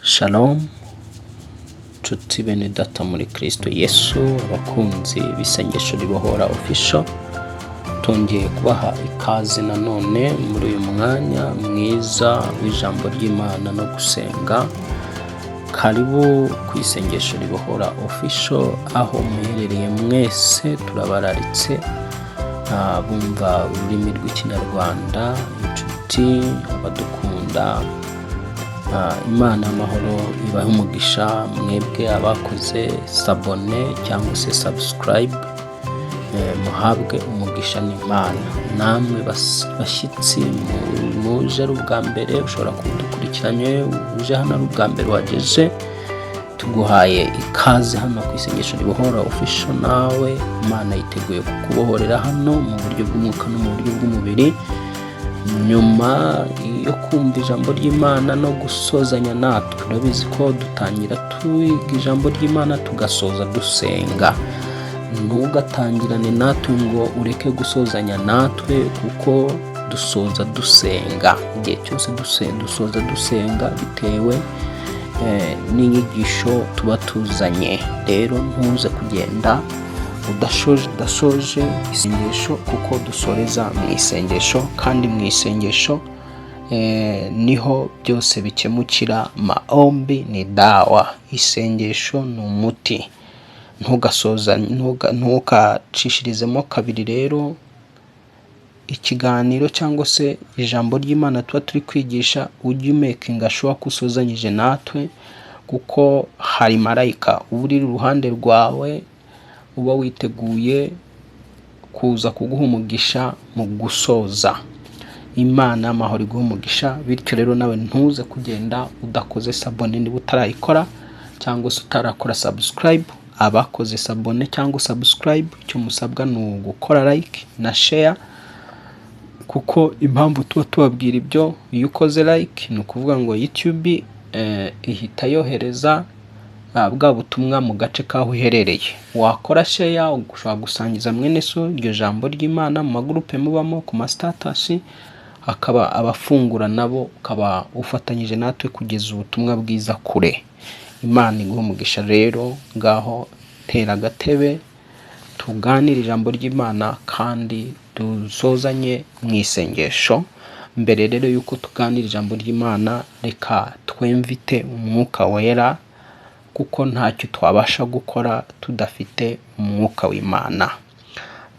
Shalom nshuti bene data muri Kristo Yesu, abakunzi b'isengesho ribohora official, tongeye kubaha ikaze nanone muri uyu mwanya mwiza w'ijambo ry'Imana no gusenga. Karibu ku isengesho ribohora official, aho muherereye mwese turabararitse. Bumva ururimi rw'Ikinyarwanda, inshuti, abadukunda, Imana y'amahoro ibahe umugisha. Mwebwe abakoze s'abonner cyangwa se subscribe, muhabwe umugisha n'Imana. Namwe bashyitsi muje ari ubwa mbere, ushobora kuba udukurikiranye uje hano ari ubwa mbere wageze, tuguhaye ikaze hano ku isengesho ribohora official. Nawe Imana yiteguye kukubohorera hano mu buryo bw'umwuka no mu buryo bw'umubiri, nyuma yo kumva ijambo ry'Imana no gusozanya natwe. Urabizi ko dutangira twiga ijambo ry'Imana, tugasoza dusenga. Ntugatangirane natwe ngo ureke gusozanya natwe, kuko dusoza dusenga. Igihe cyose dusoza dusenga bitewe n'inyigisho tuba tuzanye. Rero ntuze kugenda udashoje isengesho, kuko dusoreza mu isengesho, kandi mu isengesho niho byose bikemukira. Maombi ni dawa, isengesho ni umuti. Ntugacishirizemo kabiri rero ikiganiro cyangwa se ijambo ry'Imana tuba turi kwigisha. Ujye umakinga sure ko usozanyije natwe, kuko hari marayika uba uri iruhande rwawe, uba witeguye kuza kuguha umugisha mu gusoza. Imana y'amahoro iguha umugisha. Bityo rero nawe ntuze kugenda udakoze s'abonner niba utarayikora cyangwa se utarakora subscribe. Abakoze s'abonner cyangwa subscribe, icyo musabwa ni ugukora like na share, kuko impamvu tuba tubabwira ibyo, iyo ukoze like ni ukuvuga ngo YouTube ihita yohereza bwa butumwa mu gace k'aho uherereye. Wakora share, ushobora gusangiza mwene so iryo jambo ry'Imana mu magurupe mubamo, ku ma status, akaba abafungura nabo, ukaba ufatanyije natwe kugeza ubutumwa bwiza kure. Imana iguha umugisha. Rero ngaho tera agatebe tuganire ijambo ry'Imana kandi dusozanye mu isengesho. Mbere rero y'uko tuganira ijambo ry'Imana, reka twemvite Umwuka Wera, kuko ntacyo twabasha gukora tudafite Umwuka w'Imana.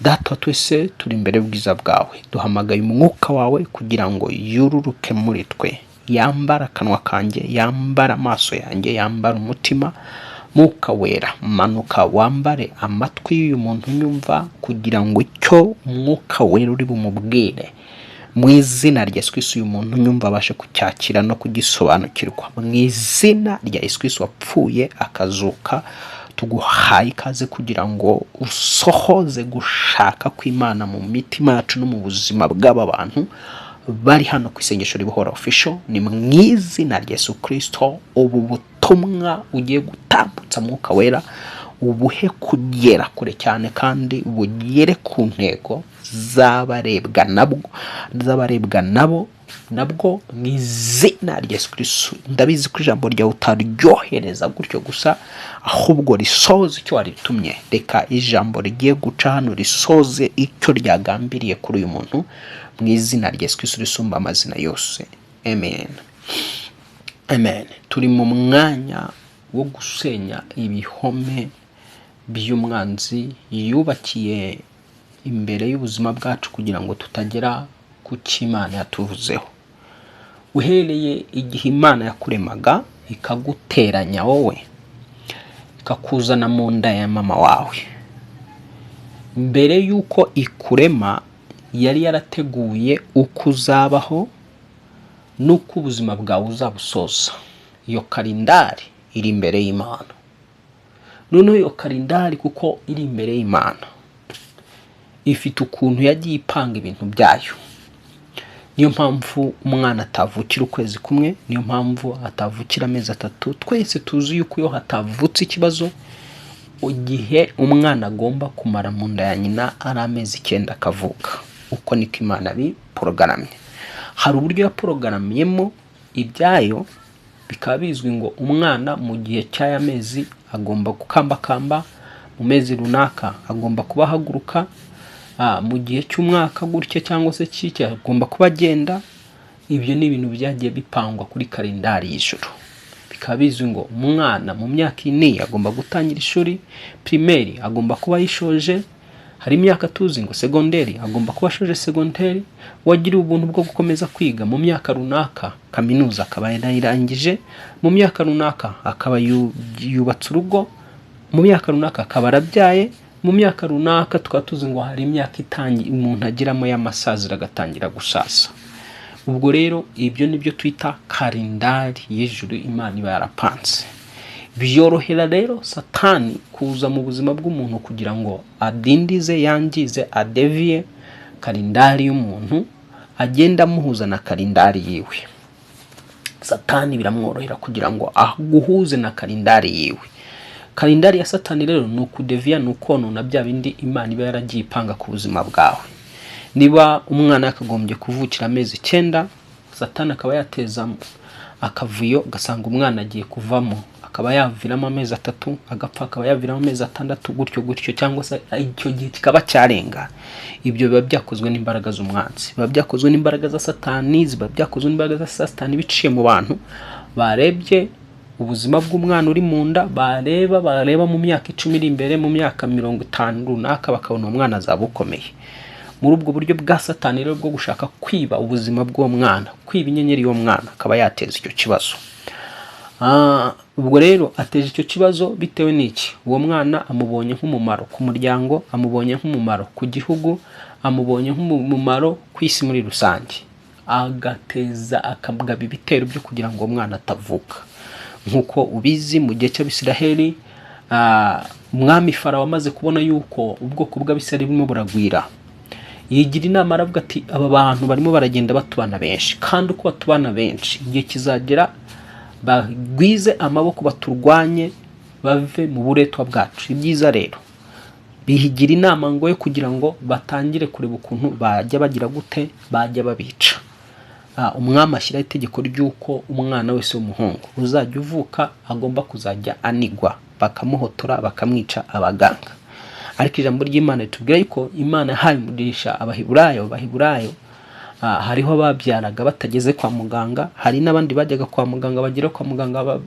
Data wa twese, turi imbere y'ubwiza bwawe, duhamagaye Umwuka wawe kugira ngo yururuke muri twe, yambare akanwa kanjye, yambare amaso yanjye, yambare umutima. Mwuka Wera, manuka wambare amatwi y'uyu muntu unyumva, kugira ngo icyo Umwuka Wera uri bumubwire mu izina rya Yesu Kristo, uyu muntu unyumva abashe kucyakira no kugisobanukirwa. Mu izina rya Yesu Kristo wapfuye akazuka, tuguhaye ikaze kugira ngo usohoze gushaka kw'Imana mu mitima yacu no mu buzima bw'aba bantu bari hano ku isengesho ribohora official. Ni mu izina rya Yesu Kristo, ubu butumwa ugiye gutambutsa, Mwuka Wera, ubuhe kugera kure cyane kandi bugere ku ntego z'abarebwa nabwo, z'abarebwa nabo nabwo, mu izina rya Yesu Kristo. Ndabizi ko ijambo ryawe utaryohereza gutyo gusa, ahubwo risoza icyo waritumye. Reka ijambo rigiye guca hano risoze icyo ryagambiriye kuri uyu muntu, mu izina rya Yesu Kristo risumba amazina yose, amen, amen. Turi mu mwanya wo gusenya ibihome by'umwanzi yubakiye imbere y'ubuzima bwacu kugira ngo tutagera ku cyo Imana yatuvuzeho. Uhereye igihe Imana yakuremaga, ikaguteranya wowe, ikakuzana mu nda ya mama wawe, mbere y'uko ikurema yari yarateguye uko uzabaho n'uko ubuzima bwawe uzabusoza. Iyo kalendari iri imbere y'Imana. Noneho iyo kalendari, kuko iri imbere y'Imana, ifite ukuntu yagiye ipanga ibintu byayo. Niyo mpamvu umwana atavukira ukwezi kumwe, niyo mpamvu atavukira amezi 3. Twese tuzi yuko iyo hatavutse ikibazo, igihe umwana agomba kumara mu nda ya nyina ari amezi 9 akavuka. Uko niko Imana biporogaramye. Hari uburyo yaporogaramyemo ibyayo. Bikaba bizwi ngo umwana mu gihe cy'aya mezi agomba gukambakamba, mu mezi runaka agomba kuba ahaguruka, mu gihe cy'umwaka gutya cyangwa se cy'iki agomba kuba agenda. Ibyo ni ibintu byagiye bipangwa kuri kalendari y'ijuru. Bikaba bizwi ngo umwana mu myaka ine agomba gutangira ishuri primaire, agomba kuba ayishoje. Hari imyaka tuzi ngo segonderi agomba kuba ashoje segonderi, wagiriwe ubuntu bwo gukomeza kwiga mu myaka runaka kaminuza akaba yarayirangije, mu myaka runaka akaba yubatse urugo, mu myaka runaka akaba arabyaye, mu myaka runaka tukaba tuzi ngo hari imyaka itangi umuntu agiramo y'amasaziro agatangira gusaza. Ubwo rero ibyo ni byo twita kalendari y'ijuru Imana iba yarapanze. Byorohera rero Satani kuza mu buzima bw'umuntu kugira ngo adindize, yangize, adeviye kalendari y'umuntu, agenda amuhuza na kalendari yiwe. Satani biramworohera kugira ngo aguhuze na kalendari yiwe. Kalendari ya Satani rero ni ukudeviya, ni ukonona bya bindi Imana iba yaragiye ipanga ku buzima bwawe. Niba umwana yakagombye kuvukira amezi 9, Satani akaba yateza akavuyo, ugasanga umwana agiye kuvamo, akaba yaviramo amezi 3 agapfa, akaba yaviramo amezi 6, gutyo gutyo, cyangwa se icyo gihe kikaba cyarenga. Ibyo biba byakozwe n'imbaraga z'umwanzi, biba byakozwe n'imbaraga za Satani, biba byakozwe n'imbaraga za Satani biciye mu bantu barebye ubuzima bw'umwana uri mu nda, bareba mu myaka 10 iri imbere, mu myaka 50 runaka, bakabona uwo mwana azaba ukomeye. Muri ubwo buryo bwa Satani rero bwo gushaka kwiba ubuzima bw'uwo mwana, kwiba inyenyeri y'uwo mwana, akaba yateza icyo kibazo. Ubwo rero ateje icyo kibazo bitewe n'iki? Uwo mwana amubonye nk'umumaro ku muryango, amubonye nk'umumaro ku gihugu, amubonye nk'umumaro ku isi muri rusange, agateza akagaba ibitero byo kugira ngo uwo mwana atavuka. Nk'uko ubizi, mu gihe cy'Abisiraheli, umwami Farawo amaze kubona yuko ubwoko bw'Abisiraheli burimo buragwira, yigira inama, aravuga ati: "Aba bantu barimo baragenda batubana benshi, kandi uko batubana benshi, igihe kizagera bagwize amaboko baturwanye, bave mu buretwa bwacu." Ibyiza rero, bihigira inama ngo yo kugira ngo batangire kureba ukuntu bajya bagira gute, bajya babica. Umwami ashyiraho itegeko ry'uko umwana wese w'umuhungu uzajya uvuka agomba kuzajya anigwa, bakamuhotora, bakamwica abaganga. Ariko ijambo ry'Imana ritubwira yuko Imana yahaye umugisha Abaheburayo. Abaheburayo, hariho ababyaraga batageze kwa muganga, hari n'abandi bajyaga kwa muganga, bagera kwa muganga,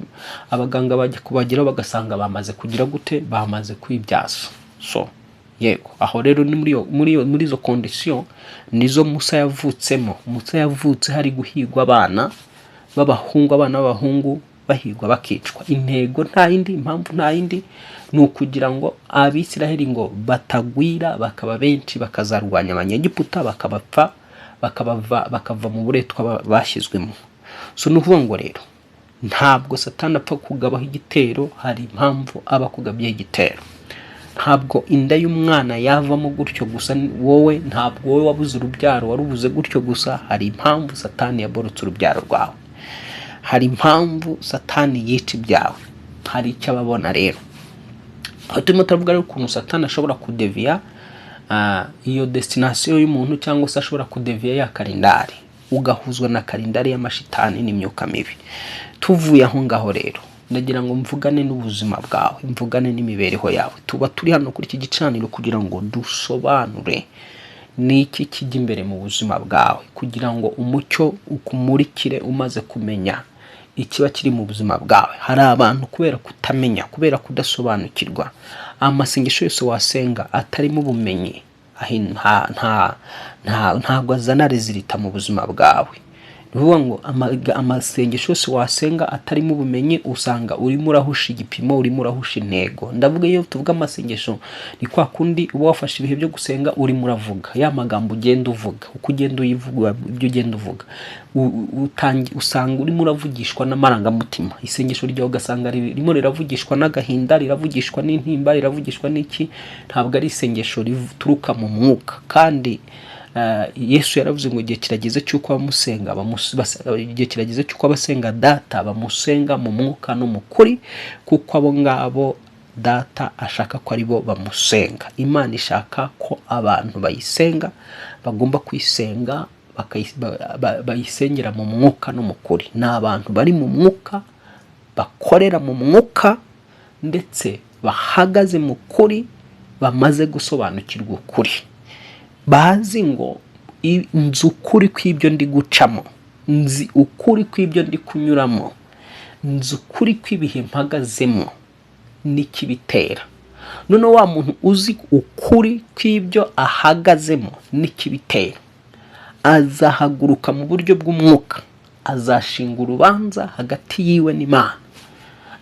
abaganga bajya kubageraho bagasanga bamaze kugira gute, bamaze kwibyaza. So yego, aho rero ni muri izo condition nizo Musa yavutsemo. Musa yavutse hari guhigwa abana b'abahungu, abana b'abahungu bahigwa bakicwa. Intego nta yindi, impamvu nta yindi, ni ukugira ngo Abisiraheli ngo batagwira bakaba benshi, bakazarwanya Abanyegiputa, bakabapfa, bakabava, bakava mu buretwa bashyizwemo. So ni ukuvuga ngo rero ntabwo Satani apfa kugabaho igitero, hari impamvu aba akugabyeho igitero. Ntabwo inda y'umwana yavamo gutyo gusa. Wowe ntabwo wowe wabuze urubyaro warubuze gutyo gusa. Hari impamvu Satani yaborotse urubyaro rwawe, hari impamvu Satani yica ibyawe, hari icyo ababona. Rero aho turimo turavuga rero ukuntu Satani ashobora kudeviya iyo destination y'umuntu, cyangwa se ashobora kudeviya ya kalendari, ugahuzwa na kalendari y'amashitani n'imyuka mibi. Tuvuye aho ngaho rero, ndagira ngo mvugane n'ubuzima bwawe, mvugane n'imibereho yawe. Tuba turi hano kuri iki gicaniro kugira ngo dusobanure ni iki kijya imbere mu buzima bwawe, kugira ngo umucyo ukumurikire umaze kumenya ikiba kiri mu buzima bwawe. Hari abantu kubera kutamenya, kubera kudasobanukirwa, amasengesho yose wasenga atarimo ubumenyi ntabwo azana résultat mu buzima bwawe. Ni ukuvuga ngo amasengesho yose wasenga atarimo ubumenyi, usanga urimo urahusha igipimo, urimo urahusha intego. Ndavuga, iyo tuvuga amasengesho, ni kwa kundi uba wafashe ibihe byo gusenga, urimo uravuga ya magambo ugenda uvuga, uko ugenda uyivuga, ibyo ugenda uvuga, usanga urimo uravugishwa n'amarangamutima. Isengesho ryawe ugasanga ririmo riravugishwa n'agahinda, riravugishwa n'intimba, riravugishwa n'iki. Ntabwo ari isengesho rituruka mu mwuka. Kandi Yesu yaravuze ngo igihe kirageze cy'uko abamusenga igihe kirageze cy'uko abasenga Data bamusenga mu mwuka no mu kuri, kuko abo ngabo Data ashaka ko ari bo bamusenga. Imana ishaka ko abantu bayisenga bagomba kuyisenga bayisengera mu mwuka no mu kuri. Ni abantu bari mu mwuka. bakorera mu mwuka ndetse bahagaze mu kuri, bamaze gusobanukirwa ukuri, bazi ngo nzi ukuri kw'ibyo ndi gucamo, nzi ukuri kw'ibyo ndi kunyuramo, nzi ukuri kw'ibihe mpagazemo n'ikibitera. Noneho wa muntu uzi ukuri kw'ibyo ahagazemo n'ikibitera azahaguruka mu buryo bw'umwuka, azashinga urubanza hagati yiwe n'Imana,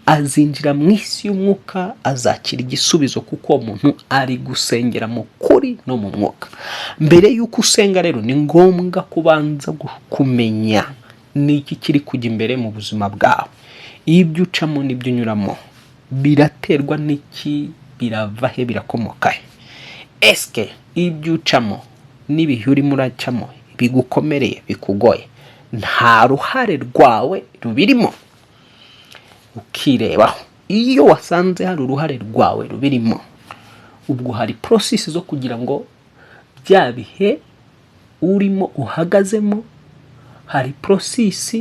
azinjira mu isi y'umwuka, azakira igisubizo, kuko uwo muntu ari gusengera mu kuri no mu mwuka. Mbere y'uko usenga rero, ni ngombwa kubanza kumenya n'iki kiri kujya imbere mu buzima bwawe. Ibyo ucamo n'ibyo unyuramo biraterwa n'iki? Birava he? Birakomoka he? Esike ibyo ucamo n'ibihe urimo uracamo bigukomereye, bikugoye, nta ruhare rwawe rubirimo? Ukirebaho. Iyo wasanze hari uruhare rwawe rubirimo, ubwo hari process zo kugira ngo bya bihe urimo uhagazemo, hari process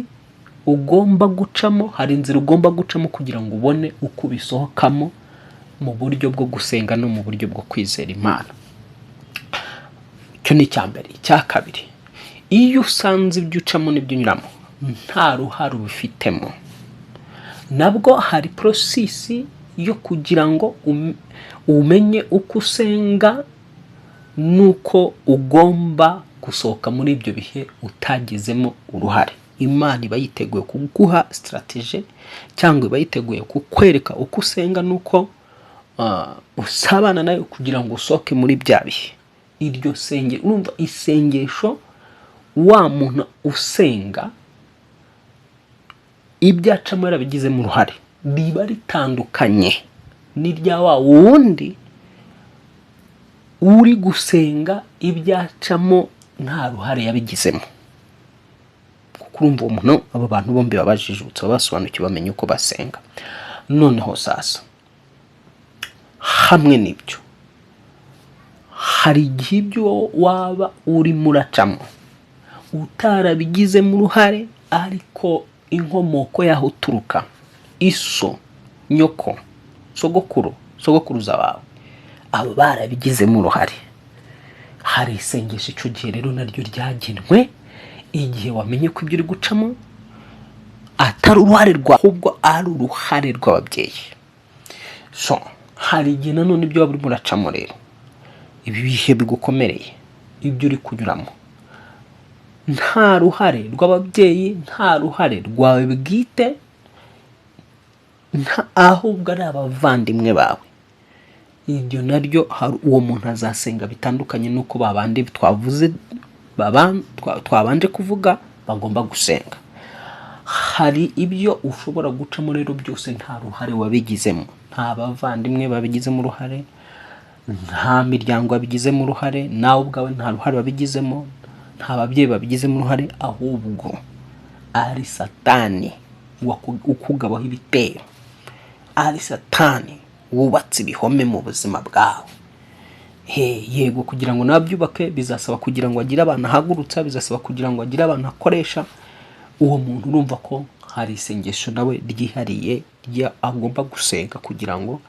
ugomba gucamo, hari inzira ugomba gucamo kugira ngo ubone uko ubisohokamo mu buryo bwo gusenga no mu buryo bwo kwizera Imana. Icyo ni icya mbere. Icya kabiri, iyo usanze ibyo ucamo n'ibyo unyuramo nta ruhare ubifitemo, nabwo hari process yo kugira ngo umenye uko usenga n'uko ugomba gusohoka muri ibyo bihe utagizemo uruhare. Imana iba yiteguye kuguha strategy, cyangwa iba yiteguye kukwereka uko usenga n'uko usabana nayo kugira ngo usohoke muri bya bihe. Iryo senge, urumva isengesho, wa muntu usenga ibyo acamo yarabigizemo uruhare riba ritandukanye n'irya wa wundi uri gusenga ibyo acamo nta ruhare yabigizemo, kuko urumva uwo muntu, abo bantu bombi baba bajijutse, baba basobanukiwe, bamenya uko basenga. Noneho sasa, hamwe n'ibyo, hari igihe ibyo waba urimo uracamo utarabigizemo uruhare, ariko inkomoko y'aho uturuka, iso, nyoko, sogokuru, sogokuruza wawe, abo barabigizemo uruhare. Hari isengesho icyo gihe rero naryo ryagenwe, igihe wamenye ko ibyo uri gucamo atari uruhare rwawe, ahubwo ari uruhare rw'ababyeyi. So hari igihe nanone ibyo waba urimo uracamo rero, ibi bihe bigukomereye, ibyo uri kunyuramo, nta ruhare rw'ababyeyi, nta ruhare rwawe bwite, ahubwo ari abavandimwe bawe, iryo naryo hari uwo muntu azasenga bitandukanye n'uko babandi twavuze, twabanje kuvuga bagomba gusenga. Hari ibyo ushobora gucamo rero byose nta ruhare wabigizemo, nta bavandimwe babigizemo uruhare, nta miryango wabigizemo uruhare, nawe ubwawe nta ruhare wabigizemo, nta babyeyi babigizemo uruhare, ahubwo ari Satani ukugabaho ibitero, ari Satani wubatse ibihome mu buzima bwawe. He, yego, kugira ngo nabyubake bizasaba kugira ngo agire abantu ahagurutsa, bizasaba kugira ngo agire abantu akoresha. Uwo muntu urumva ko hari isengesho nawe ryihariye agomba gusenga kugira ngo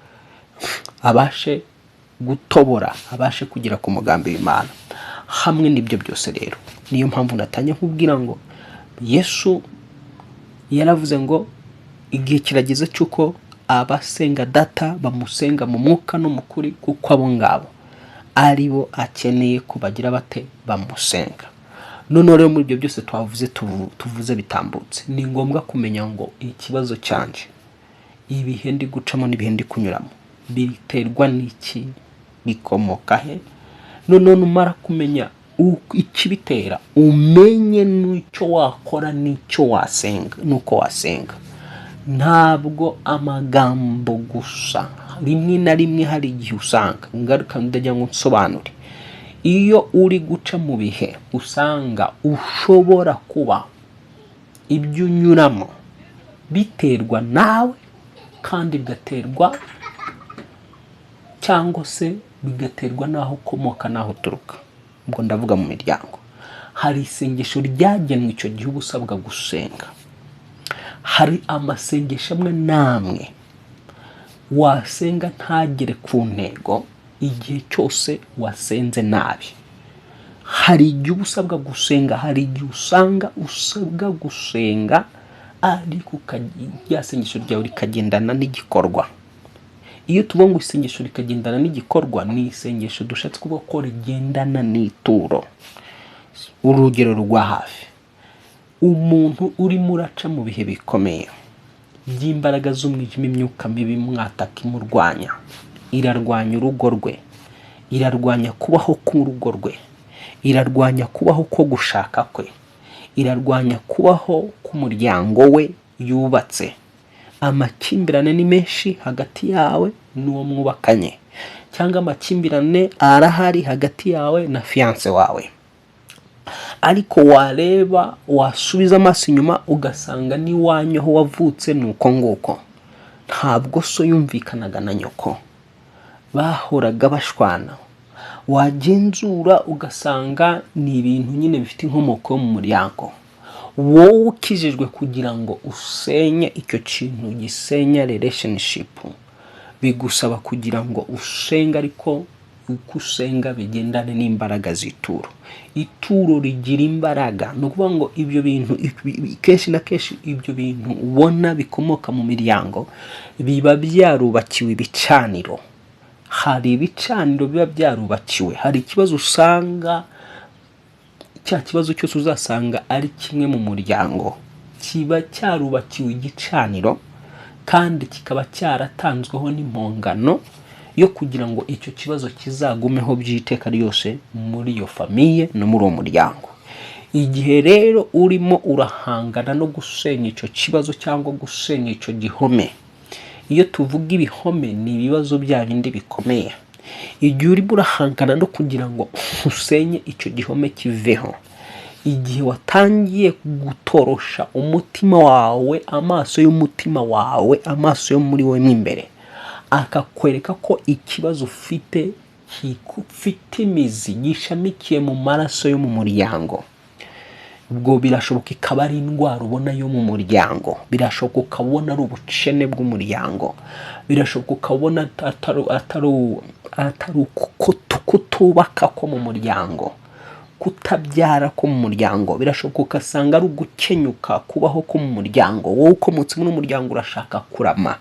abashe gutobora, abashe kugera ku mugambi w'Imana. Hamwe n'ibyo byose rero, niyo mpamvu natangiye nkubwira ngo Yesu yaravuze ngo igihe kirageze cy'uko abasenga Data bamusenga mu mwuka no mu kuri, kuko abo ngabo ari bo akeneye ko bagira bate? Bamusenga. Noneho rero, muri ibyo byose twavuze, tuvuze bitambutse, ni ngombwa kumenya ngo ikibazo cyanjye, ibihe ndi gucamo n'ibihe ndi kunyuramo biterwa n'iki? Bikomoka he? Noneho numara kumenya ikibitera, umenye n'icyo wakora n'icyo wasenga n'uko wasenga. Ntabwo amagambo gusa. Rimwe na rimwe hari igihe usanga, ngaruka ndagira ngo nsobanure, iyo uri guca mu bihe usanga ushobora kuba ibyo unyuramo biterwa nawe, kandi bigaterwa cyangwa se bigaterwa n'aho ukomoka n'aho uturuka, ubwo ndavuga mu miryango. Hari isengesho ryagenwe icyo gihe uba usabwa gusenga. Hari amasengesho amwe n'amwe wasenga ntagere ku ntego igihe cyose wasenze nabi. Hari igihe uba usabwa gusenga, hari igihe usanga usabwa gusenga ariko rya sengesho ryawe rikagendana n'igikorwa. Iyo tuvuga ngo isengesho rikagendana n'igikorwa, ni isengesho dushatse kuvuga ko rigendana n'ituro. Urugero rwa hafi, umuntu urimo uraca mu bihe bikomeye by'imbaraga z'umwijima, imyuka mibi mwataka imurwanya, irarwanya urugo rwe, irarwanya kubaho k'urugo rwe, irarwanya kubaho ko gushaka kwe, irarwanya kubaho k'umuryango we yubatse. Amakimbirane ni menshi hagati yawe n'uwo mwubakanye, cyangwa amakimbirane arahari hagati yawe na fiancé wawe, ariko wareba, wasubiza amaso inyuma, ugasanga n'iwanyu aho wavutse ni uko nguko. Ntabwo so yumvikanaga na nyoko, bahoraga bashwana. Wagenzura ugasanga ni ibintu nyine bifite inkomoko yo mu muryango. Wowe ukijijwe, kugira ngo usenye icyo kintu gisenya relationship, bigusaba kugira ngo usenge, ariko uko usenga bigendane n'imbaraga z'ituro. Ituro rigira imbaraga. Ni ukuvuga ngo ibyo bintu kenshi na kenshi, ibyo bintu ubona bikomoka mu miryango biba byarubakiwe ibicaniro. Hari ibicaniro biba byarubakiwe. Hari ikibazo usanga, cya kibazo cyose uzasanga ari kimwe mu muryango, kiba cyarubakiwe igicaniro kandi kikaba cyaratanzweho n'impongano yo kugira ngo icyo kibazo kizagumeho by'iteka ryose muri iyo famille no muri uwo muryango. Igihe rero urimo urahangana no gusenya icyo kibazo cyangwa gusenya icyo gihome, iyo tuvuga ibihome ni ibibazo bya bindi bikomeye, igihe urimo urahangana no kugira ngo usenye icyo gihome kiveho, igihe watangiye gutorosha umutima wawe, amaso y'umutima wawe, amaso yo muri wowe mo imbere akakwereka ko ikibazo ufite gifite imizi, gishamikiye mu maraso yo mu muryango, ubwo birashoboka ikaba ari indwara ubona yo mu muryango, birashoboka ukabona ari ubukene bw'umuryango, birashoboka ukabona atari kutubaka ko mu muryango, kutabyara ko mu muryango, birashoboka ugasanga ari ugukenyuka kubaho ko mu muryango. Wowe ukomotse muri umuryango urashaka kurama.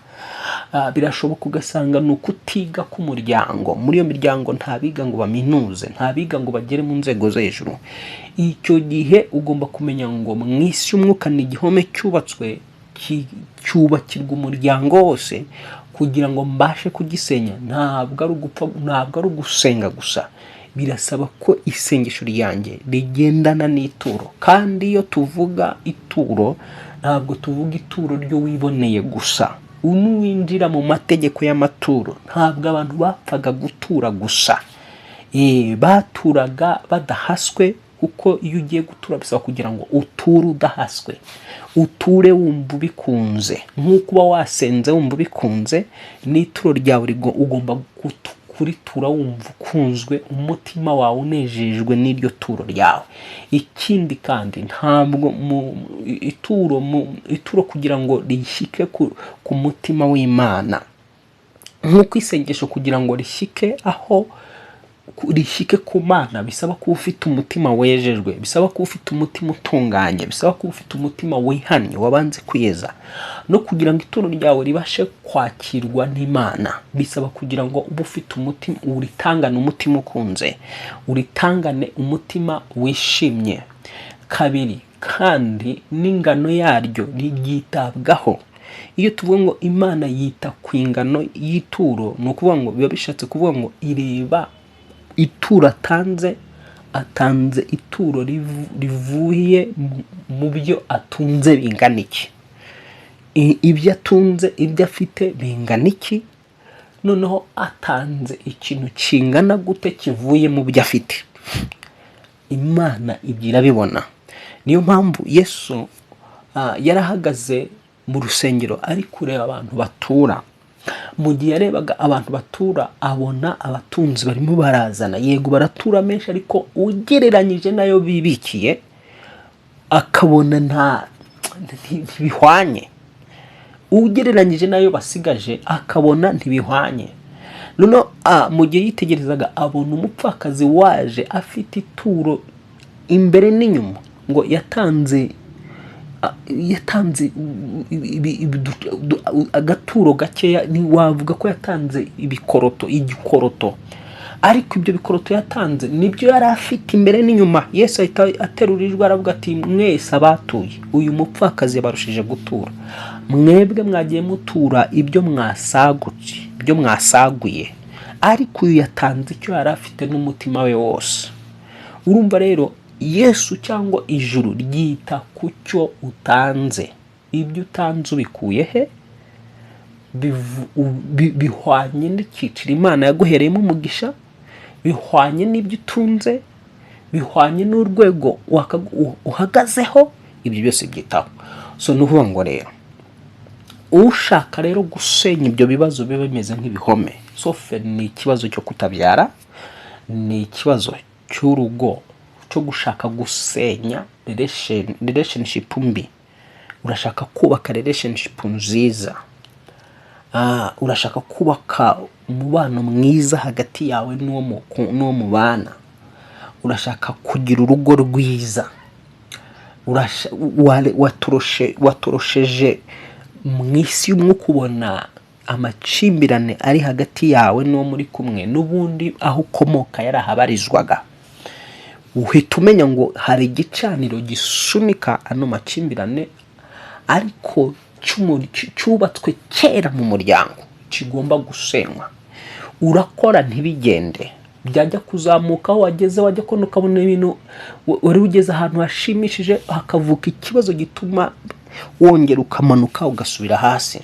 Birashoboka ugasanga ni ukutiga k'umuryango. Muri iyo miryango ntabiga ngo baminuze, ntabiga ngo bagere mu nzego zo hejuru. Icyo gihe ugomba kumenya ngo mu isi y'umwuka ni igihome cyubatswe, cyubakirwa umuryango wose. Kugira ngo mbashe kugisenya, ntabwo ari ugupfa, ntabwo ari ugusenga gusa, birasaba ko isengesho ryanjye rigendana n'ituro. Kandi iyo tuvuga ituro, ntabwo tuvuga ituro ryo wiboneye gusa. Nuwinjira mu mategeko y'amaturo, ntabwo abantu bapfaga gutura gusa. Baturaga badahaswe, kuko iyo ugiye gutura bisaba kugira ngo uture udahaswe, uture wumva ubikunze. Nk'uko uba wasenze wumva ubikunze, n'ituro ryawe ugomba kuritura wumva ukunzwe, umutima wawe unejejwe n'iryo turo ryawe. Ikindi kandi, ntabwo mu ituro, mu ituro kugira ngo rishyike ku mutima w'Imana, nk'uko isengesho kugira ngo rishyike aho rishyike ku Mana, bisaba kuba ufite umutima wejejwe, bisaba kuba ufite umutima utunganye, bisaba kuba ufite umutima wihannye, wabanze kwiyeza. No kugira ngo ituro ryawe ribashe kwakirwa n'Imana, bisaba kugira ngo ube ufite umutima, uritangane umutima ukunze, uritangane umutima wishimye. Kabiri kandi, n'ingano yaryo ryitabwaho. Iyo tuvuga ngo Imana yita ku ingano y'ituro, ni ukuvuga ngo biba bishatse kuvuga ngo ireba ituro atanze, atanze ituro rivuye mu byo atunze bingana iki, ibyo atunze, ibyo afite bingana iki, noneho atanze ikintu kingana gute kivuye mu byo afite. Imana ibyo irabibona. Niyo mpamvu Yesu yarahagaze mu rusengero ari kureba abantu batura. Mu gihe yarebaga abantu batura, abona abatunzi barimo barazana, yego baratura menshi, ariko ugereranyije n'ayo bibikiye akabona nta ntibihwanye, ugereranyije n'ayo basigaje akabona ntibihwanye. Noneho mu gihe yitegerezaga, abona umupfakazi waje afite ituro imbere n'inyuma, ngo yatanze agaturo gakeya, ntiwavuga ko yatanze ibikoroto, igikoroto, ariko ibyo bikoroto yatanze nibyo yari afite imbere n'inyuma. Yesu ahita aterura ijwi, aravuga ati: "Mwese abatuye, uyu mupfakazi yabarushije gutura. Mwebwe mwagiye mutura ibyo mwasagutse, ibyo mwasaguye, ariko uyu yatanze icyo yari afite n'umutima we wose." Urumva rero, Yesu cyangwa ijuru ryita ku cyo utanze. Ibyo utanze ubikuye he? Bihwanye n'icyiciro Imana yaguhereyemo umugisha, bihwanye n'ibyo utunze, bihwanye n'urwego uhagazeho, ibyo byose byitaho. So ni ukuvuga ngo rero, ushaka rero gusenya ibyo bibazo biba bimeze nk'ibihome, sofe ni ikibazo cyo kutabyara, ni ikibazo cy'urugo cyo gushaka gusenya relationship mbi, urashaka kubaka relationship nziza, urashaka kubaka umubano mwiza hagati yawe n'uwo mubana, urashaka kugira urugo rwiza, watorosheje mu isi y'umwuka, ubona amakimbirane ari hagati yawe n'uwo muri kumwe, n'ubundi aho ukomoka yarahabarizwaga, uhita umenya ngo hari igicaniro gisunika ano makimbirane, ariko cyubatswe kera mu muryango, kigomba gusenywa. Urakora ntibigende, byajya kuzamuka aho wageze, wajya kubona ukabona ibintu wari ugeze ahantu hashimishije, hakavuka ikibazo gituma wongera ukamanuka ugasubira hasi.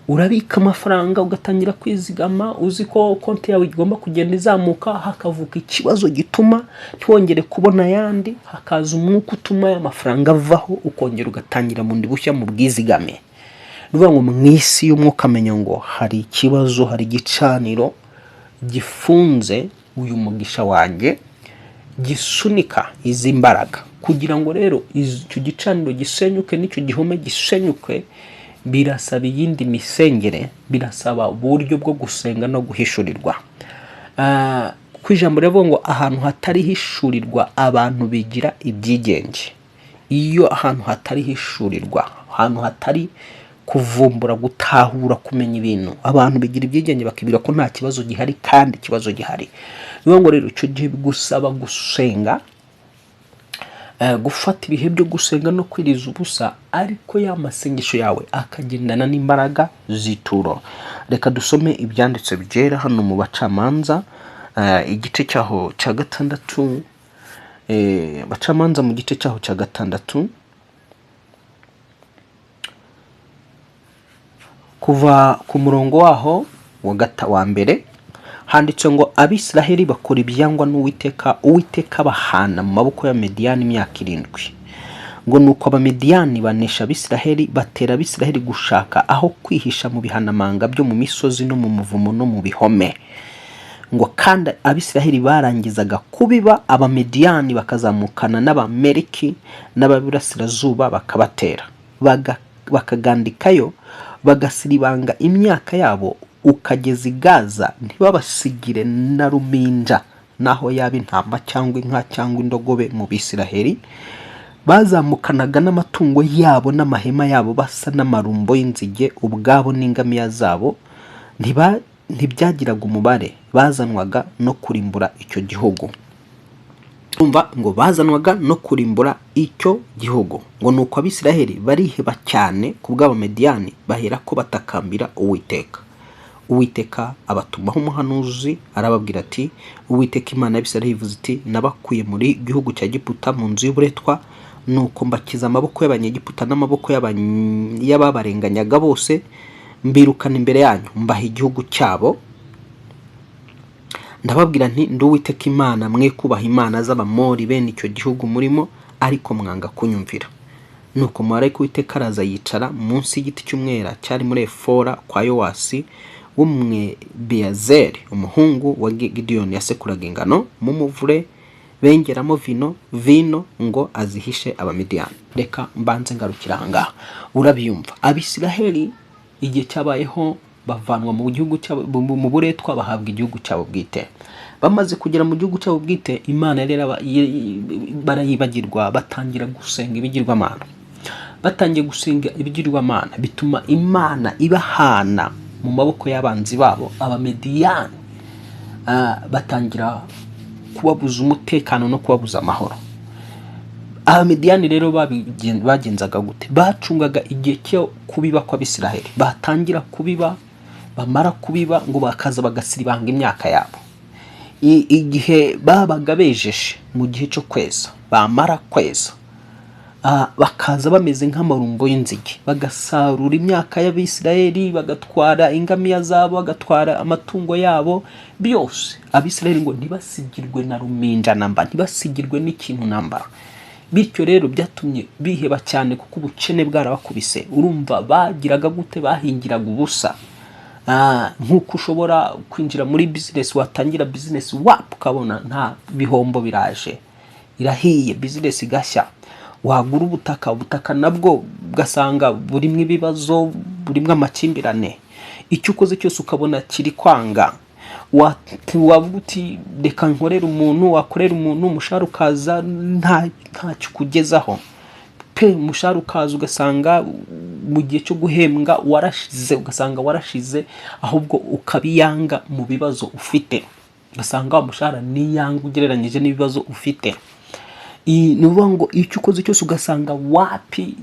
Urabika amafaranga, ugatangira kwizigama, uzi ko konti yawe igomba kugenda izamuka, hakavuka ikibazo gituma ntiwongere kubona ayandi, hakaza umwuka utuma aya mafaranga avaho, ukongera ugatangira bundi bushya mu bwizigame. Ni ukuvuga ngo mu isi y'umwuka amenya ngo hari ikibazo, hari igicaniro gifunze uyu mugisha wanjye, gisunika izi mbaraga. Kugira ngo rero icyo gicaniro gisenyuke n'icyo gihome gisenyuke, birasaba iyindi misengere, birasaba uburyo bwo gusenga no guhishurirwa. Ku ijambo riravuga ngo ahantu hatari hishurirwa abantu bigira ibyigenge. Iyo ahantu hatari hishurirwa, ahantu hatari kuvumbura, gutahura, kumenya ibintu, abantu bigira ibyigenge, bakibwira ko nta kibazo gihari kandi ikibazo gihari. Ni ngo rero icyo gihe bigusaba gusenga, gufata ibihe byo gusenga no kwiriza ubusa, ariko ya masengesho yawe akagendana n'imbaraga z'ituro. Reka dusome ibyanditse byera hano mu Bacamanza, igice cyaho cya gatandatu. Bacamanza mu gice cyaho cya gatandatu, kuva ku murongo waho wa mbere, handitse ngo: "Abisiraheli bakora ibyangwa n'Uwiteka, Uwiteka bahana mu maboko ya Mediyani imyaka 7. Ngo nuko Abamediyani banesha Abisiraheli, batera Abisiraheli gushaka aho kwihisha mu bihanamanga byo mu misozi no mu muvumo no mu bihome. Ngo kandi Abisiraheli barangizaga kubiba, Abamediyani bakazamukana n'Abameriki n'Ababurasirazuba bakabatera, bakagandikayo, bagasiribanga imyaka yabo ukageza i Gaza, ntibabasigire na ruminja, naho yaba intama cyangwa inka cyangwa indogobe mu Bisiraheli. Bazamukanaga n'amatungo yabo n'amahema yabo basa n'amarumbo y'inzige, ubwabo n'ingamiya zabo ntibyagiraga umubare, bazanwaga no kurimbura icyo gihugu." Umva ngo bazanwaga no kurimbura icyo gihugu. Ngo nuko Abisiraheli bariheba cyane ku bw'Abamediyani, bahera ko batakambira Uwiteka. Uwiteka abatumaho umuhanuzi, arababwira ati: "Uwiteka Imana y'Abisiraheli ivuze iti: Nabakuye muri gihugu cya Giputa, mu nzu y'uburetwa, nuko mbakiza amaboko y'Abanyegiputa n'amaboko y'ababarenganyaga bose, mbirukana imbere yanyu, mbaha igihugu cyabo. Ndababwira nti: Ndi Uwiteka Imana, mwe kubaha imana z'Abamori, bene icyo gihugu murimo, ariko mwanga kunyumvira." Nuko marayika w'Uwiteka araza yicara munsi y'igiti cy'umwela cyari muri Efora kwa Yowasi w'Umwebiyazeri, umuhungu wa Gideyoni, yasekuraga ingano mu muvure. Bengeramo vino ngo azihishe Abamidiyani. Reka mbanze ngarukira ahangaha. Urabyumva, Abisiraheli igihe cyabayeho bavanwa mu gihugu cyabo, mu buretwa, bahabwa igihugu cyabo bwite. Bamaze kugera mu gihugu cyabo bwite, Imana yari barayibagirwa, batangira gusenga ibigirwamana. Batangiye gusenga ibigirwamana, bituma Imana ibahana mu maboko y'abanzi babo, Abamediyani. Batangira kubabuza umutekano no kubabuza amahoro. Abamediyani rero bagenzaga gute? Bacungaga igihe cyo kubiba kw'Abisiraheli. Batangira kubiba, bamara kubiba ngo bakaza bagasiribanga imyaka yabo. Igihe babaga bejeje, mu gihe cyo kweza, bamara kweza, bakaza bameze nk'amarumbo y'inzige, bagasarura imyaka y'Abisirayeli, bagatwara ingamiya zabo, bagatwara amatungo yabo byose. Abisirayeli ngo ntibasigirwe na ruminja namba, ntibasigirwe n'ikintu namba. Bityo rero byatumye biheba cyane, kuko ubukene bwarabakubise. Urumva bagiraga gute? Bahingiraga ubusa. Nk'uko ushobora kwinjira muri bizinesi, watangira bizinesi wapu ukabona nta bihombo biraje, irahiye, bizinesi igashya. Wagura ubutaka, ubutaka nabwo ugasanga burimo ibibazo, burimo amakimbirane. Icyo ukoze cyose ukabona kiri kwanga. Wavuga uti: "Reka nkorere umuntu." Wakorera umuntu, umushahara ukaza ntacyo ukugezaho pe. Umushahara ukaza, ugasanga mu gihe cyo guhembwa warashize, ugasanga warashize, ahubwo ukabiyanga mu bibazo ufite, ugasanga wa mushahara niyanga ugereranyije n'ibibazo ufite. Ni ukuvuga ngo icyo ukoze cyose ugasanga wapi,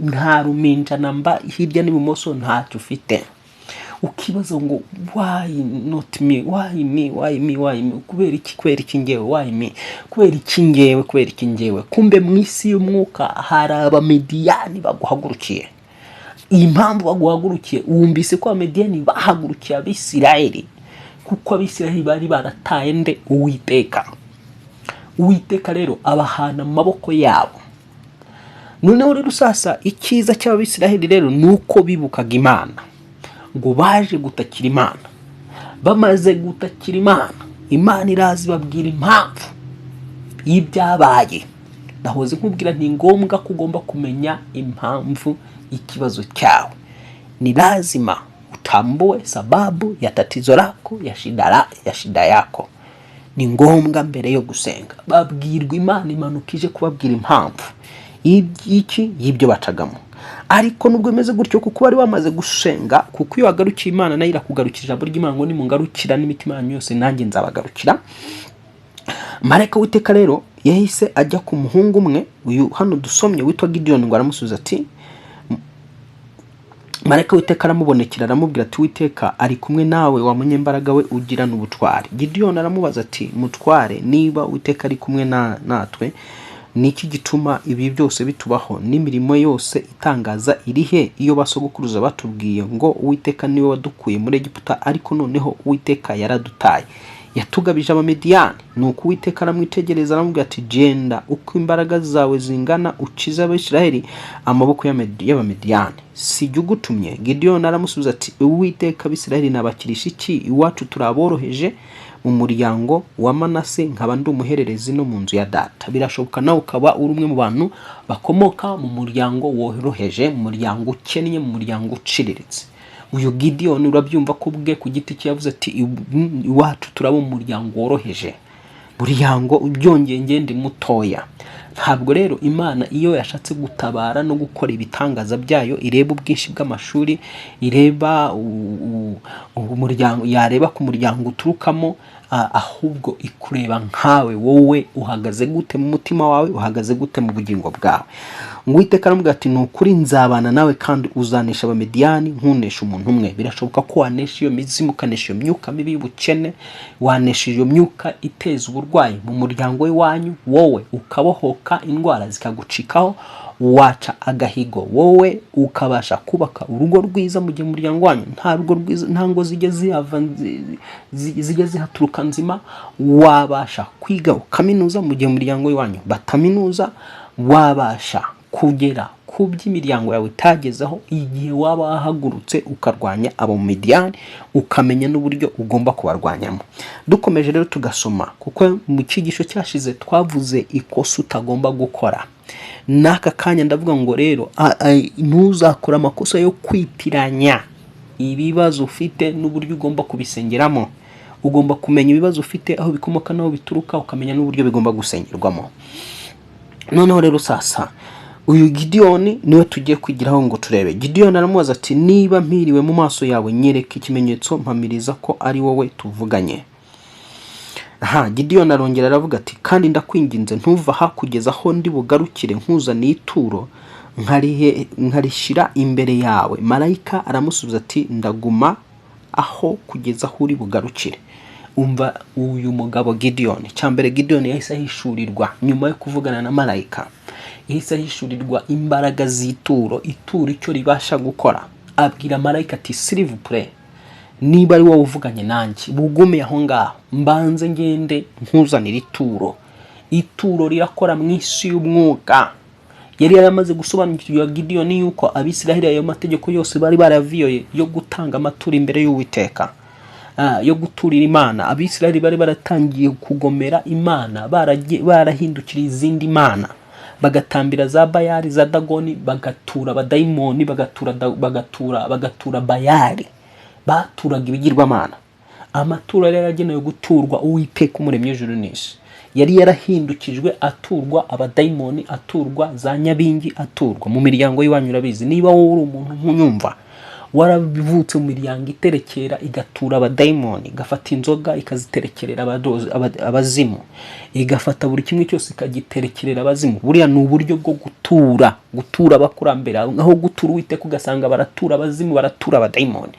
nta ruminja namba, hirya n'ibumoso ntacyo ufite. Ukibaza ngo: "Why not me? Why me? Why me? Why me? Kubera iki? Kubera iki ngewe? Why me? Kubera iki ngewe? Kubera iki ngewe?" Kumbe mu isi y'umwuka hari Abamediyani baguhagurukiye. Iyi mpamvu baguhagurukiye, wumvise ko Abamediyani bahagurukiye Abisirayeli kuko Abisirayeli bari barataye nde? Uwiteka. Uwiteka rero abahana amaboko yabo. Noneho rero sasa, icyiza cy'Abisirayeli rero ni uko bibukaga Imana. Ngo baje gutakira Imana. Bamaze gutakira Imana, Imana iraza ibabwira impamvu y'ibyabaye. Nahoze nkubwira, ni ngombwa ko ugomba kumenya impamvu y'ikibazo cyawe. Ni lazima utambue sababu ya tatizo lako, ya shida yako. Ni ngombwa mbere yo gusenga. Babwirwa, Imana imanuka ije kubabwira impamvu y'iki, y'ibyo bacagamo. Ariko nubwo bimeze gutyo, kuko bari bamaze gusenga, kuko iyo wagarukiye Imana nayo irakugarukira. Ijambo ry'Imana ngo: "Nimungarukira n'imitima yanyu yose, nanjye nzabagarukira." Marayika w'Iteka rero yahise ajya ku muhungu umwe, uyu hano dusomye witwa Gidiyoni. Ngo aramusubiza ati, marayika w'Iteka aramubonekera, aramubwira ati: "Witeka ari kumwe nawe, wa munyembaraga we ugirana ubutwari." Gidiyoni aramubaza ati: "Mutware, niba Uwiteka ari kumwe natwe, ni iki gituma ibi byose bitubaho? N'imirimo yose itangaza iri he, iyo basogokuruza batubwiye ngo: 'Uwiteka niwe wadukuye muri Egiputa'? Ariko noneho Uwiteka yaradutaye, yatugabije Abamediyani." Nuko Uwiteka aramwitegereza, aramubwira ati: "Genda uko imbaraga zawe zingana, ukize Abisirayeli amaboko y'Abamediyani. Si jye ugutumye?" Gidiyoni aramusubiza ati: "Uwiteka, Abisirayeli nabakirisha iki? Iwacu turi aboroheje mu muryango wa Manase, nkaba ndi umuhererezi no mu nzu ya data." Birashoboka nawe ukaba uri umwe mu bantu bakomoka mu muryango woroheje, mu muryango ukennye, mu muryango uciriritse. Uyu Gidiyoni urabyumva ko ubwe ku giti cye yavuze ati: "Iwacu turaba mu muryango woroheje, muryango byongeye ngende mutoya." Ntabwo rero Imana iyo yashatse gutabara no gukora ibitangaza byayo ireba ubwinshi bw'amashuri, ireba umuryango, yareba ku muryango uturukamo, ahubwo ikureba nkawe. Wowe uhagaze gute mu mutima wawe? Uhagaze gute mu bugingo bwawe? Ngo Uwiteka aramubwira ati: "Ni ukuri nzabana nawe, kandi uzanesha Abamediyani nkunesha umuntu umwe." Birashoboka ko wanesha iyo mizimu, ukanesha iyo myuka mibi y'ubukene, wanesha iyo myuka iteza uburwayi mu muryango w'iwanyu, wowe ukabohoka, indwara zikagucikaho, waca agahigo, wowe ukabasha kubaka urugo rwiza, mu gihe umuryango wanyu nta rugo rwiza, nta ngo zijya zihava zijya zihaturuka nzima. Wabasha kwiga ukaminuza mu gihe umuryango w'iwanyu bataminuza. Wabasha kugera ku ku by'imiryango yawe itagezeho, igihe waba wahagurutse ukarwanya abo mu Midiyani, ukamenya n'uburyo ugomba kubarwanyamo. Dukomeje rero tugasoma, kuko mu cyigisho cyashize twavuze ikosa utagomba gukora. N'aka kanya ndavuga ngo rero ntuzakore amakosa yo kwitiranya ibibazo ufite n'uburyo ugomba kubisengeramo. Ugomba kumenya ibibazo ufite, aho bikomoka n'aho bituruka, ukamenya n'uburyo bigomba gusengerwamo. Noneho rero sasa uyu Gidiyoni niwe tugiye kwigiraho ngo turebe. Gidiyoni aramubaza ati: "Niba mpiriwe mu maso yawe, nyereka ikimenyetso mpamiriza ko ari wowe tuvuganye." Aha Gidiyoni arongera aravuga ati: "Kandi ndakwinginze, ntuva aha kugeza aho ndi bugarukire nkuzaniye ituro, nkarishyira imbere yawe." Marayika aramusubiza ati: "Ndaguma aho kugeza aho uri bugarukire." Umva uyu mugabo Gidiyoni. Cyambere, Gidiyoni yahise ahishurirwa nyuma yo kuvugana na marayika, yahise ahishurirwa imbaraga z'ituro, ituro icyo ribasha gukora. Abwira marayika ati: "S'il vous plaît, niba ari wowe uvuganye nanjye, bugume aho ngaho, mbanze ngende nkuzanire ituro." Ituro rirakora mu isi y'umwuka. Yari yaramaze gusobanukirwa Gidiyoni yuko Abisiraheli ayo mategeko yose bari baraviyoye yo gutanga amaturo imbere y'Uwiteka, yo guturira Imana. Abisiraheli bari baratangiye kugomera Imana, barahindukiriye izindi mana, bagatambira za Bayali, za Dagoni, bagatura abadayimoni, bagatura bagatura Bayali, baturaga ibigirwamana. Amaturo yari yaragenewe guturwa Uwiteka Umuremyi w'ijuru n'isi yari yarahindukijwe aturwa abadayimoni, aturwa za nyabingi, aturwa mu miryango y'iwanyu. Urabizi, niba wowe uri umuntu nkunyumva, waravutse mu miryango iterekera, igatura abadayimoni, igafata inzoga ikaziterekerera abazimu, igafata buri kimwe cyose ikagiterekerera abazimu. Buriya ni uburyo bwo gutura abakurambere aho gutura Uwiteka, ugasanga baratura abazimu, baratura abadayimoni.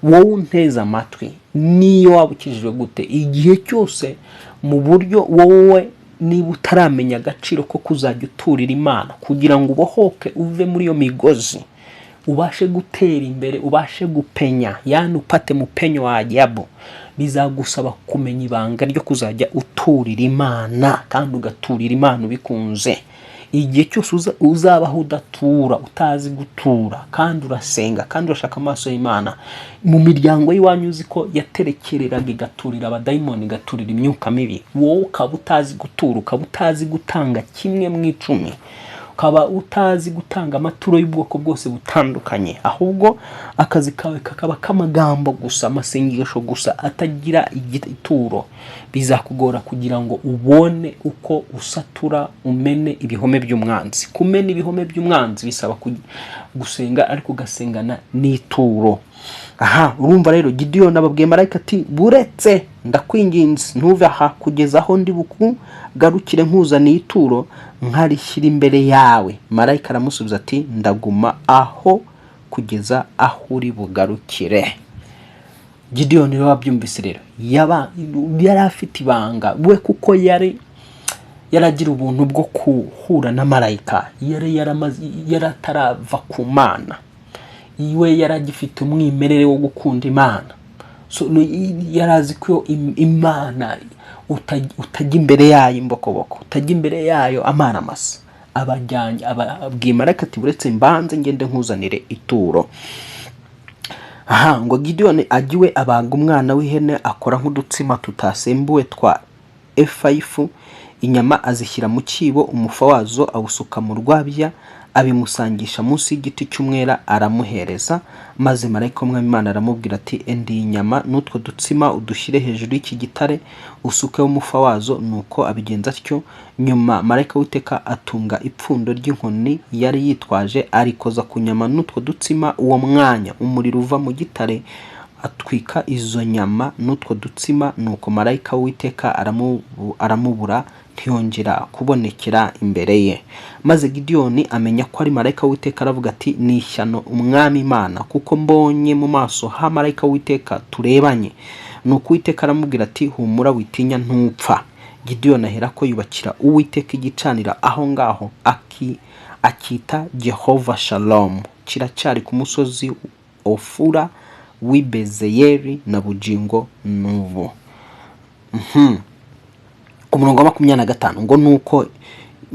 Wowe unteze amatwi, niyo waba ukijijwe gute, igihe cyose mu buryo wowe niba utaramenya agaciro ko kuzajya uturira Imana kugira ngo ubohoke uve muri iyo migozi, ubashe gutera imbere, ubashe gupenya, yani upate mupenyo wa ajabu, bizagusaba kumenya ibanga ryo kuzajya uturira Imana, kandi ugaturira Imana ubikunze. Igihe cyose uzabaho udatura, utazi gutura, kandi urasenga, kandi urashaka amaso y'Imana, mu miryango y'iwanyu uzi ko yaterekereraga, igaturira abadayimoni, igaturira imyuka mibi, wowe ukaba utazi gutura, ukaba utazi gutanga kimwe mu icumi, ukaba utazi gutanga amaturo y'ubwoko bwose butandukanye, ahubwo akazi kawe kakaba k'amagambo gusa, amasengesho gusa atagira igituro, bizakugora kugira ngo ubone uko usatura, umene ibihome by'umwanzi. Kumena ibihome by'umwanzi bisaba gusenga, ariko ugasengana n'ituro. Aha urumva rero Gidiyoni ababwiye marayika ati: "Buretse, ndakwinginze, ntuve aha kugeza aho ndi bukugarukire nkuzaniye ituro, nkarishyira imbere yawe." Marayika aramusubiza ati: "Ndaguma aho kugeza aho uri bugarukire." Gidiyoni rero wabyumvise rero, yari afite ibanga we, kuko yari yaragira ubuntu bwo guhura na marayika, yari yaramaze, yari atarava ku Mana, iwe yari agifite umwimerere wo gukunda Imana. So, yari azi ko Imana utajya imbere yayo imbokoboko, utajya imbere yayo amaramasa. Abajyanye, ababwiye marayika ati: "Uretse mbanze ngende nkuzanire ituro." Aha ngo Gidiyoni ajya iwe, abaga umwana w'ihene, akora nk'udutsima tutasembuwe twa efa y'ifu, inyama azishyira mu cyibo, umufa wazo awusuka mu rwabya, abimusangisha munsi y'igiti cy'umwera, aramuhereza. Maze marayika w'Umwami Imana aramubwira ati: "Enda iyi nyama n'utwo dutsima, udushyire hejuru y'iki gitare, usukeho umufa wazo." Nuko abigenza atyo. Nyuma marayika w'Uwiteka atunga ipfundo ry'inkoni yari yitwaje, arikoza ku nyama n'utwo dutsima. Uwo mwanya umuriro uva mu gitare, atwika izo nyama n'utwo dutsima. Nuko marayika w'Uwiteka aramubura, ntiyongera kubonekera imbere ye. Maze Gidiyoni amenya ko ari marayika w'Uwiteka, aravuga ati: "Ni ishyano, Umwami Imana, kuko mbonye mu maso ha marayika w'Uwiteka turebanye." Nuko Uwiteka aramubwira ati: "Humura, witinya, ntupfa." Gidiyoni aherako yubakira Uwiteka igicaniro aho ngaho, akita Jehova Shalom. Kiracyari ku musozi Ofura w'i Bezeyeli na bugingo n'ubu. Ku murongo wa 25 ngo: "Nuko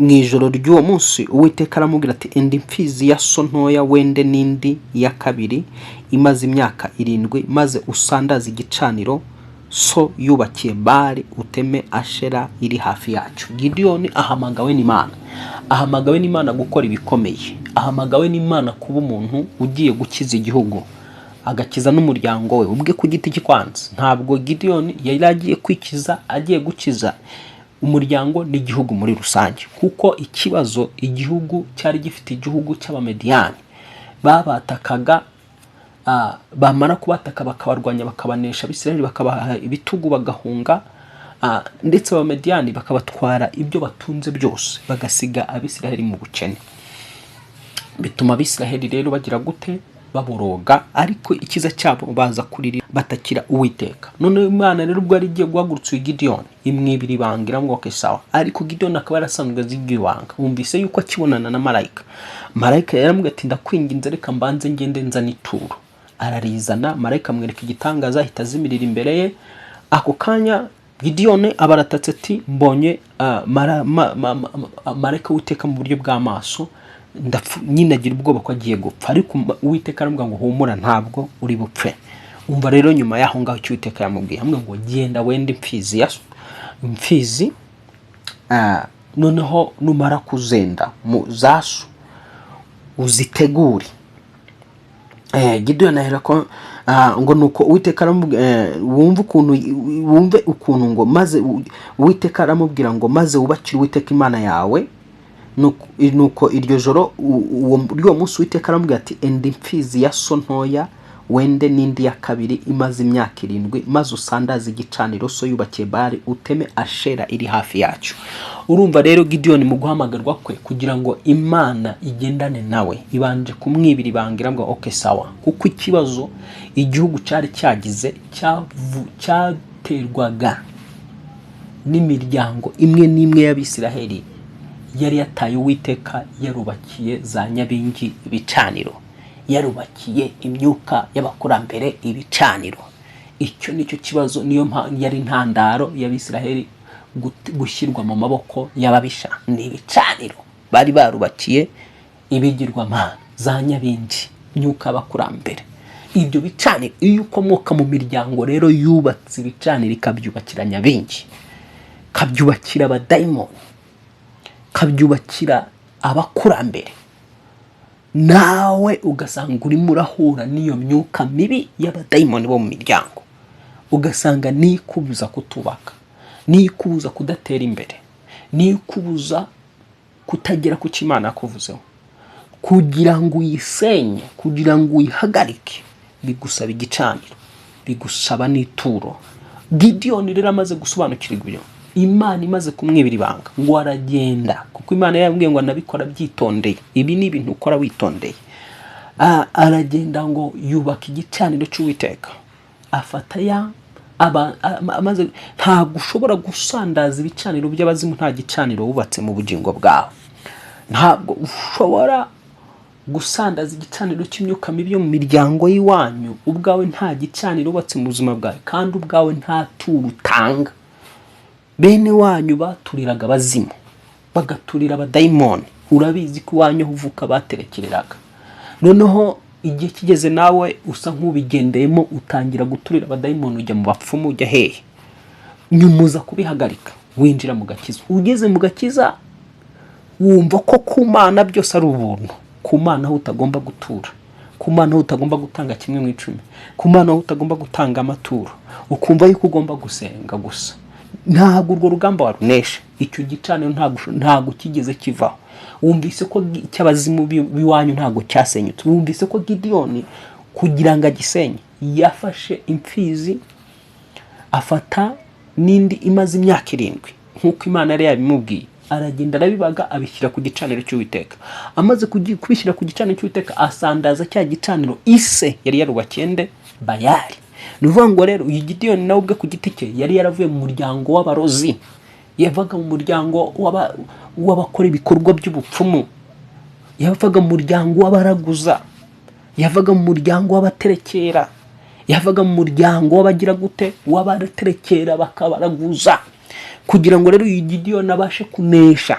Mu ijoro ry'uwo munsi Uwiteka aramubwira ati: "Enda imfizi ya so ntoya, wende n'indi ya kabiri imaze imyaka 7, maze usandaze igicaniro so yubakiye Bali, uteme Ashera iri hafi yacyo." Gidiyoni ahamagawe n'Imana, ahamagawe n'Imana gukora ibikomeye, ahamagawe n'Imana kuba umuntu ugiye gukiza igihugu, agakiza n'umuryango we ubwe ku giti cye. Kwanza ntabwo Gidiyoni yari agiye kwikiza, agiye gukiza umuryango n'igihugu muri rusange, kuko ikibazo igihugu cyari gifite, igihugu cy'Abamediyani babatakaga, bamara kubataka bakabarwanya, bakabanesha, Abisirayeli bakabaha ibitugu bagahunga, ndetse Abamediyani bakabatwara ibyo batunze byose, bagasiga Abisirayeli mu bukene. Bituma Abisirayeli rero bagira gute? Baboroga. Ariko ikiza cyabo, baza kurira batakira Uwiteka. Noneho Imana rero ubwo yari igiye guhagurutsa uyu Gidiyoni, imwibira ibanga, iramubwira: "Okay, sawa." Ariko Gidiyoni akaba yarasanzwe azi iryo ibanga. Wumvise yuko akibonana na marayika, marayika yaramubwiye ati: "Ndakwinginze, reka mbanze ngende nzane ituro." Ararizana, marayika amwereka igitangaza, ahita azimirira imbere ye. Ako kanya Gidiyoni aba aratatse ati: "Mbonye marayika w'Uwiteka mu buryo bw'amaso, nyine agira ubwoba ko agiye gupfa." Ariko Uwiteka aramubwira ngo: "Humura, ntabwo uri bupfe." Umva rero nyuma y'aho ngaho icyo Uwiteka yamubwiye, amubwira ngo: "Genda wende imfizi ya so, imfizi, noneho numara kuzenda mu za so uzitegure." Gideyoni ahera ko ngo nuko Uwiteka aramubwira, wumve ukuntu, wumve ukuntu ngo maze Uwiteka aramubwira ngo: "Maze wubakire Uwiteka Imana yawe." Nuko iryo joro ry'uwo munsi Uwiteka aramubwira ati: "Enda imfizi ya so ntoya, wende n'indi ya kabiri imaze imyaka 7, maze usandaze igicaniro so yubakiye Bali, uteme Ashera iri hafi yacyo." Urumva rero Gideyoni mu guhamagarwa kwe, kugira ngo Imana igendane nawe, ibanje kumwibira ibanga, iramubwira: "Okay, sawa." Kuko ikibazo igihugu cyari cyagize cyaterwaga n'imiryango imwe n'imwe y'Abisiraheli yari yataye Uwiteka, yarubakiye za nyabingi ibicaniro, yarubakiye imyuka y'abakurambere ibicaniro. Icyo nicyo kibazo, niyo yari intandaro y'Abisiraheli gushyirwa mu maboko y'ababisha, ni ibicaniro bari barubakiye ibigirwamana, za nyabingi, imyuka y'abakurambere. Ibyo bicaniro, iyo ukomoka mu miryango rero yubatse ibicaniro, ikabyubakira nyabingi, ikabyubakira abadayimoni, ikabyubakira abakurambere, nawe ugasanga urimo urahura n'iyo myuka mibi y'abadayimoni bo mu miryango, ugasanga niyo ikubuza kutubaka, niyo ikubuza kudatera imbere, niyo ikubuza kutagera ku cyo Imana yakuvuzeho. Kugira ngo uyisenye, kugira ngo uyihagarike, bigusaba igicaniro, bigusaba n'ituro. Gidiyoni rero amaze gusobanukirwa ibyo, Imana imaze kumwibira ibanga, ngo aragenda, kuko Imana yabwiye ngo anabikora byitondeye. Ibi ni ibintu ukora witondeye. Aragenda ngo yubaka igicaniro cy'Uwiteka, afata ya aba, amaze. Ntabwo ushobora gusandaza ibicaniro by'abazimu nta gicaniro wubatse mu bugingo bwawe. Ntabwo ushobora gusandaza igicaniro cy'imyuka mibi yo mu miryango y'iwanyu, ubwawe nta gicaniro wubatse mu buzima bwawe, kandi ubwawe nta turo utanga. Bene wanyu baturiraga abazimu, bagaturira abadayimoni. Urabizi ko iwanyu aho uvuka baterekereraga. Noneho igihe kigeze nawe usa nk'ubigendeyemo, utangira guturira abadayimoni, ujya mu bapfumu, ujya hehe. Nyuma uza kubihagarika, winjira mu gakiza. Ugeze mu gakiza, wumva ko ku Mana byose ari ubuntu, ku Mana aho utagomba gutura, ku Mana aho utagomba gutanga kimwe mu icumi, ku Mana aho utagomba gutanga amaturo, ukumva yuko ugomba gusenga gusa. Ntabwo urwo rugamba warunesha. Icyo gicaniro ntabwo kigeze kivaho. Wumvise ko icy'abazimu b'iwanyu ntabwo cyasenyutse. Wumvise ko Gidiyoni kugira ngo agisenye yafashe imfizi, afata n'indi imaze imyaka 7 nk'uko Imana yari yabimubwiye, aragenda arabibaga, abishyira ku gicaniro cy'Uwiteka. Amaze kubishyira ku gicaniro cy'Uwiteka, asandaza cya gicaniro ise yari yarubakiye nde? Bayali. Ni ukuvuga ngo rero uyu Gidiyoni nawe ubwe ku giti cye yari yaravuye mu muryango w'abarozi, yavaga mu muryango w'abakora ibikorwa by'ubupfumu, yavaga mu muryango w'abaraguza, yavaga mu muryango w'abaterekera, yavaga mu muryango w'abagira gute? W'abaterekera bakabaraguza. Kugira ngo rero uyu Gidiyoni abashe kunesha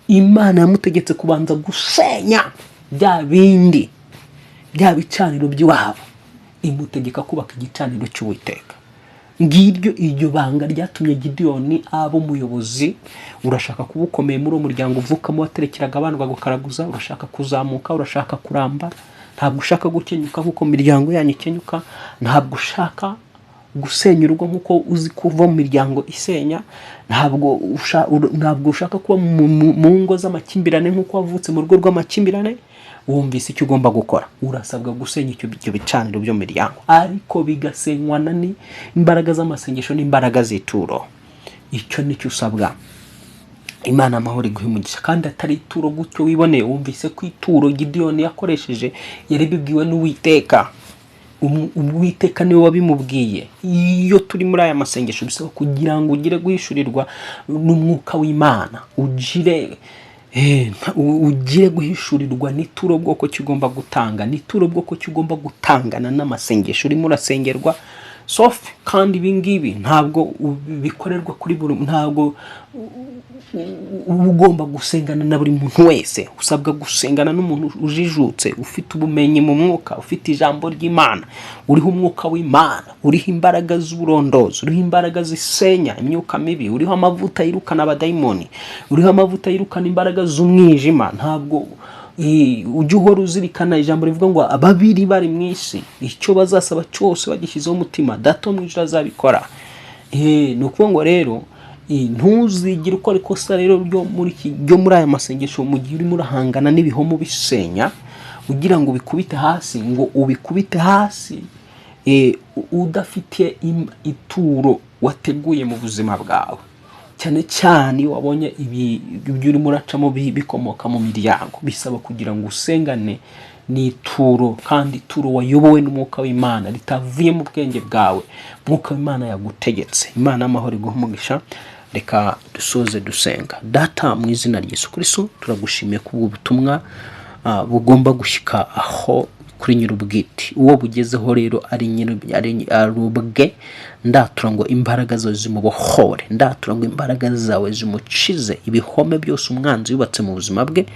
Imana yamutegetse kubanza gusenya bya bindi, bya bicaniro by'iwabo, imutegeka kubaka igicaniro cy'Uwiteka. Ngiryo iryo banga ryatumye Gidiyoni aba umuyobozi. Urashaka kuba ukomeye muri uwo muryango uvukamo waterekeraga abana bagukaraguza? Urashaka kuzamuka? Urashaka kuramba? Ntabwo ushaka gukenyuka nk'uko miryango yanyu ikenyuka. Ntabwo ushaka gusenya urugo nk'uko uzi kuva mu miryango isenya. Ntabwo ushaka kuba mu ngo z'amakimbirane nk'uko wavutse mu rugo rw'amakimbirane. Wumvise icyo ugomba gukora? Urasabwa gusenya ibyo bicaniro byo mu miryango, ariko bigasenywa na ni imbaraga z'amasengesho n'imbaraga z'ituro. Icyo nicyo usabwa. Imana amahoro iguhe umugisha. Kandi atari ituro gutyo wiboneye. Wumvise ko ituro Gidiyoni yakoresheje yari bibwiwe n'Uwiteka. Uwiteka niwe wabimubwiye. Iyo turi muri aya masengesho, bisaba kugira ngo ugire guhishurirwa n'umwuka w'Imana, ugire guhishurirwa n'ituro bwoko ki ugomba gutanga, n'ituro bwoko ki ugomba gutangana n'amasengesho urimo urasengerwa sofi. Kandi ibi ngibi ntabwo bikorerwa kuri buri, ntabwo uba ugomba gusengana na buri muntu wese. Usabwa gusengana n'umuntu ujijutse, ufite ubumenyi mu mwuka, ufite ijambo ry'Imana, uriho umwuka w'Imana, uriho imbaraga z'uburondozi, uriho imbaraga zisenya imyuka mibi, uriho amavuta yirukana abadayimoni, uriho amavuta yirukana imbaraga z'umwijima. Ntabwo ujya uhora uzirikana ijambo rivuga ngo ababiri bari mu isi, icyo bazasaba cyose bagishyizeho umutima, Data wo mu ijuru azabikora. Ni ukuvuga ngo rero ntuzigire ukora ikosa rero ryo muri aya masengesho, mu gihe urimo urahangana n'ibihomo bisenya, ugira ngo ubikubite hasi, ngo ubikubite hasi udafite ituro wateguye mu buzima bwawe, cyane cyane iyo wabonye ibi ibyo urimo uracamo bikomoka mu miryango. Bisaba kugira ngo usengane n'ituro, kandi ituro wayobowe n'umwuka w'Imana, ritavuye mu bwenge bwawe, umwuka w'Imana yagutegetse. Imana y'amahoro iguhe umugisha. Reka dusoze dusenga. Data, mu izina rya Yesu Kristo, turagushimiye kubwo butumwa bugomba gushyika aho kuri nyir'ubwite. Uwo bugezeho rero ari ubwe. Ndatura ngo imbaraga zawe zimubohore, ndatura ngo imbaraga zawe zimukize ibihome byose umwanzi yubatse mu buzima bwe,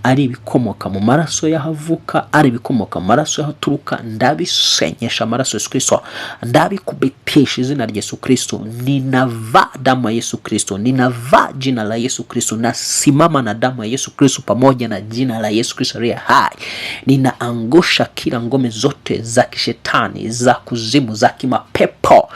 ari ibikomoka mu maraso y'aho avuka, ari ibikomoka mu maraso y'aho aturuka. Ndabisenyesha amaraso ya Yesu Kristo, ndabikubitisha izina rya Yesu Kristo. Ninavaa damu ya Yesu Kristo, ninavaa jina la Yesu Kristo, nasimama na damu ya Yesu Kristo pamoja na jina la Yesu Kristo aliye hai. Ninaangusha kila ngome zote za kishetani, za kuzimu, za kimapepo,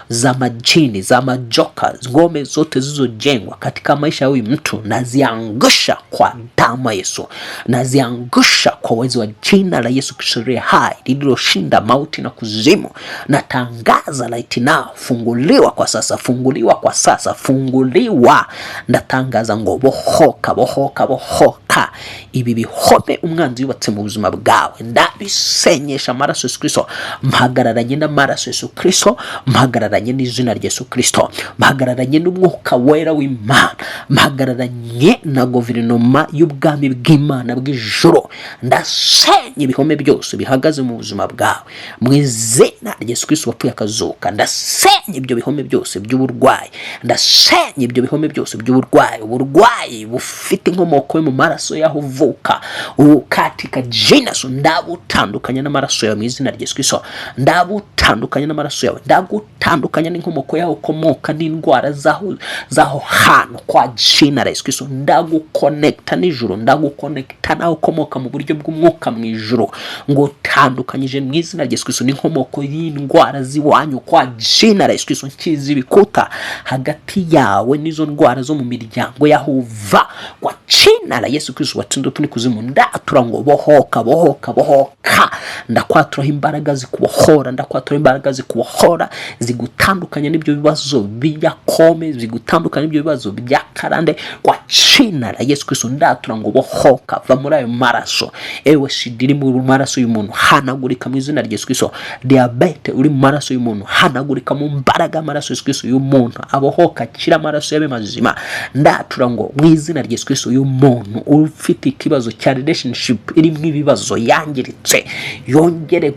za majini, za majoka, ngome zote zilizojengwa katika maisha ya huyu mtu naziangusha kwa damu ya Yesu, naziangusha kwa uwezo wa jina la Yesu Kristo aliye hai lililoshinda mauti na kuzimu. Natangaza right now, funguliwa kwa sasa, funguliwa kwa sasa, funguliwa. Ndatangaza ngo bohoka, bohoka, bohoka. Ibi bihome umwanzi yubatse mu buzima bwawe ndabisenyesha amaraso Yesu Kristo. Mpagararanye n'amaraso Yesu Kristo, mpagararanye n'izina rya Yesu Kristo, mpagararanye n'umwuka wera w'Imana, mpagararanye na guverinoma y'ubwami bw'Imana bw'ijuru. Ndasenya ibihome byose bihagaze mu buzima bwawe mu izina rya Yesu Kristo wapfuye akazuka. Ndasenya ibyo bihome byose by'uburwayi, ndasenya ibyo bihome byose by'uburwayi, uburwayi bufite inkomoko yo mu maraso y'aho uvuka. Ubu katika jina Yesu ndabutandukanya n'amaraso yawe mu izina rya Yesu Kristo. Ndabutandukanya n'amaraso yawe, ndagutandukanya n'inkomoko yaho ukomoka n'indwara zaho hantu kwa jina la Yesu Kristo. Ndagukonekita n'ijuru, ndagukonekita n'aho ukomoka mu buryo bw'umwuka mu ijuru, ngo tandukanyije mu izina rya Yesu Kristo n'inkomoko y'indwara z'iwanyu kwa jina la Yesu Kristo. Nkiza ibikuta hagati yawe n'izo ndwara zo mu miryango y'aho uva kwa jina la Yesu Kristo watsinze urupfu n'ikuzimu. Ndatura ngo bohoka, bohoka, bohoka. Ndakwaturaho imbaraga zikubohora, ndakwaturaho imbaraga zikubohora, zigutandukanya n'ibyo bibazo by'akome, zigutandukanya n'ibyo bibazo by'akarande kwa jina la Yesu Kristo. Ndatura ngo bohoka, va muri ayo maraso. Ewe sida iri mu maraso y'umuntu, hanagurika mu izina rya Yesu Kristo. Diyabete uri mu maraso y'umuntu, hanagurika mu mbaraga y'amaraso Yesu Kristo. Y'umuntu abohoka, akira, amaraso yabe mazima. Ndatura ngo mu izina rya Yesu Kristo. Uyu muntu ufite ikibazo cya relationship irimo ibibazo, yangiritse, yongere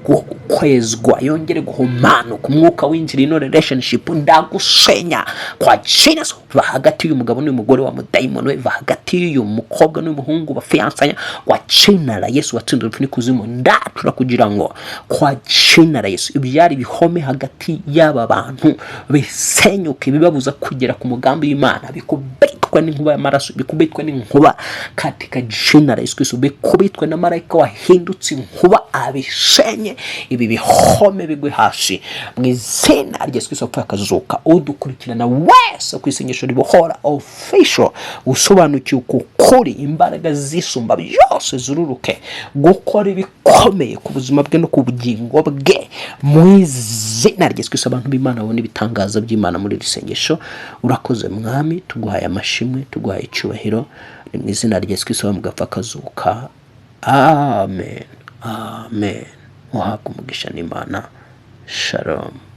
kwezwa, yongere guhumanuka, umwuka winjira ino relationship ndagusenya kwa jina. Va hagati y'uyu mugabo n'uyu mugore wa mudayimoni we, va hagati y'uyu mukobwa n'uyu muhungu bafiyansanya kwa jina la Yesu watsinze urupfu n'ikuzimu. Ndatura kugira ngo kwa jina la Yesu ibyari bihome hagati y'aba bantu bisenyuke, bibabuza kugera ku mugambi w'Imana, bikubitwe n'inkuba y'amaraso, bikubitwe n'inkuba katika jina la Yesu Kristo, bikubitwe na marayika wahindutse inkuba, abisenye ibi bihome bigwe hasi mu izina rya Yesu Kristo wapfuye akazuka. Udukurikirana wese ku Isengesho Ribohora Official usobanukiwe uku kuri, imbaraga zisumba byose zururuke gukora ibikomeye ku buzima bwe no ku bugingo bwe mu izina rya Yesu Kristo. Abantu b'Imana babona ibitangaza by'Imana muri iri sengesho. Urakoze Mwami, tuguhaye amashimwe, tuguhaye icyubahiro. Ni mu izina rya Yesu Kristo mugapfa akazuka. Amen, amen. Uhabwe umugisha n'Imana. Shalom.